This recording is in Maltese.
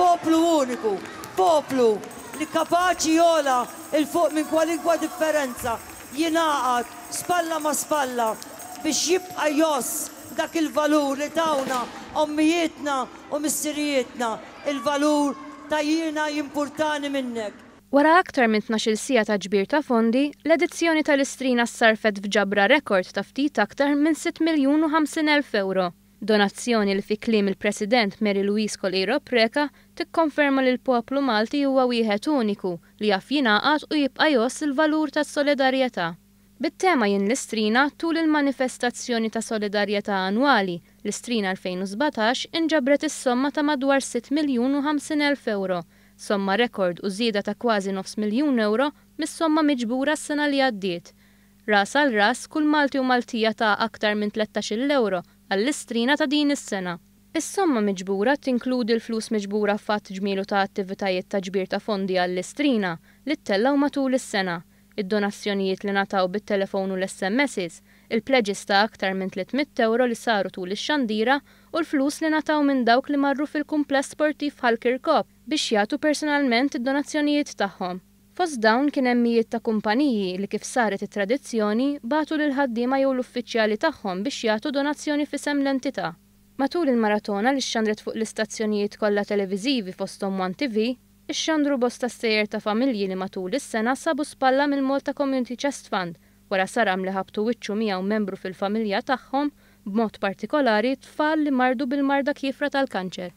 Poplu uniku, poplu li kapaċi jogħla 'l fuq minn kwalinkwa differenza, jingħaqad spalla ma' spalla biex jibqa' jgħożż dak il-valur li tawna ommijietna u missirijietna, il-valur ta' jiena jimpurtani minnek. Wara aktar minn 12-il siegħa ta' ġbir ta' fondi, l-edizzjoni tal-Istrina ssarfet f'ġabra rekord ta' ftit aktar minn 6 miljun u 50 elf ewro. Donazzjoni li fi kliem il-President Mary Louise Coleiro Preca tikkonferma li l-poplu Malti huwa wieħed uniku li jaf jingħaqad u jibqa' jgħożż il-valur tas-solidarjetà. Bit-tema Jien l-Istrina, tul il-manifestazzjoni ta' solidarjetà annwali, l-Istrina 2017, inġabret is-somma ta' madwar 6 miljun u 50 elf ewro, somma rekord u żieda ta' kważi nofs miljun ewro mis-somma miġbura s-sena li għaddiet. Ras għal ras, kull Malti u Maltija ta aktar minn 13-il ewro għall-Istrina ta' din is-sena. Is-somma miġbura tinkludi l-flus miġbura f'għadd ġmielu ta' attivitajiet ta' ġbir ta' fondi għall-Istrina li ttellgħu matul is-sena, id-donazzjonijiet li ngħataw bit-telefon u l-SMSs, il-pledges ta' aktar minn 300 ewro li saru tul ix-xandira u l-flus li ngħataw minn dawk li marru fil-kumpless sportiv Ħal Kirkop biex jagħtu personalment id-donazzjonijiet tagħhom. Fost dawn kien hemm mijiet ta' kumpaniji li kif saret it-tradizzjoni bagħtu lill-ħaddiema jew l-uffiċjali tagħhom biex jagħtu donazzjoni f'isem l-entità. Matul il-maratona li xxandret fuq l-istazzjonijiet kollha televiżivi fosthom One TV, ixxandru bosta stejjer ta' familji li matul is-sena sabu spalla mill-Malta Community Chest Fund wara saram li ħabtu wiċċu miegħu membru fil-familja tagħhom, b'mod partikolari tfal li mardu bil-marda kiefra tal-kanċer.